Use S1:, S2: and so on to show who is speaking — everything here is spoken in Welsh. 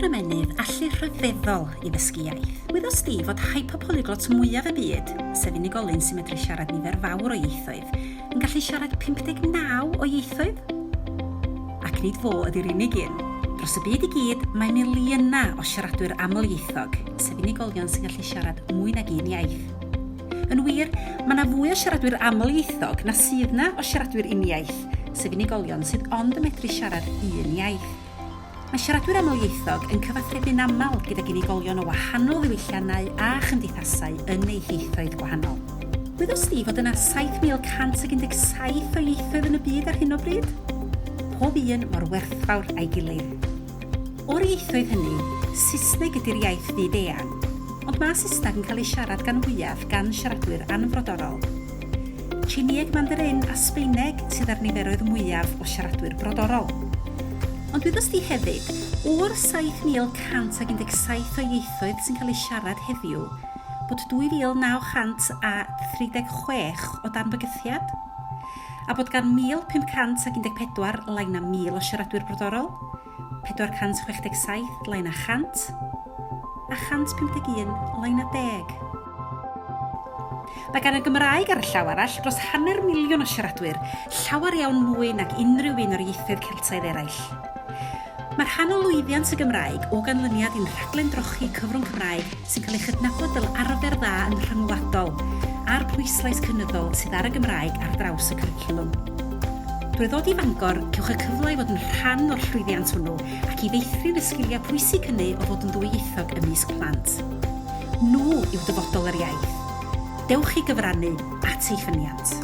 S1: yr ymennydd allu rhyfeddol i ddysgu iaith. Wyddost di fod hyperpolyglot mwyaf y byd, sef unigolyn sy'n medru siarad nifer fawr o ieithoedd, yn gallu siarad 59 o ieithoedd? Ac nid fo ydy'r unig un. Dros y byd i gyd, mae miliynau o siaradwyr amlieithog, sef unigolion sy'n gallu siarad mwy nag un iaith. Yn wir, mae 'na fwy o siaradwyr amlieithog na sydd 'na o siaradwyr uniaith, sef unigolion sydd ond yn medru siarad un iaith. Mae siaradwyr amlieithog yn cyfathrebu'n aml gydag unigolion o wahanol ddiwylliannau a chymdeithasau yn eu hieithoedd gwahanol. Wyddost di fod yna 7,117 o ieithoedd yn y byd ar hyn o bryd? Pob un mor werthfawr â'i gilydd. O'r ieithoedd hynny, Saesneg ydy'r iaith fyd-eang, ond mae Saesneg yn cael ei siarad gan fwyaf gan siaradwyr anfrodorol. Tsieinïeg Mandarin a Sbaeneg sydd â'r niferoedd mwyaf o siaradwyr brodorol. Ond wyddost di hefyd, o'r 7,117 o ieithoedd sy'n cael eu siarad heddiw, bod 2,936 o dan bygythiad? A bod gan 1,514 lai na 1,000 o siaradwyr brodorol? 467 lai na 100? A 151 lai na deg? Mae gan y Gymraeg, ar y llaw arall, dros hanner miliwn o siaradwyr, llawer iawn mwy nag unrhyw un o'r ieithoedd Celtaidd eraill. Mae rhan o lwyddiant y Gymraeg o ganlyniad i'n rhaglen drochi cyfrwng Cymraeg sy'n cael ei chydnabod fel arfer dda yn rhyngwladol, a'r pwyslais cynyddol sydd ar y Gymraeg ar draws y cwricwlwm. Drwy ddod i Fangor, cewch y cyfle i fod yn rhan o'r llwyddiant hwnnw ac i feithrin y sgiliau pwysig hynny o fod yn ddwyieithog ymysg plant. Nhw yw dyfodol yr iaith. Dewch i gyfrannu at ei ffyniant.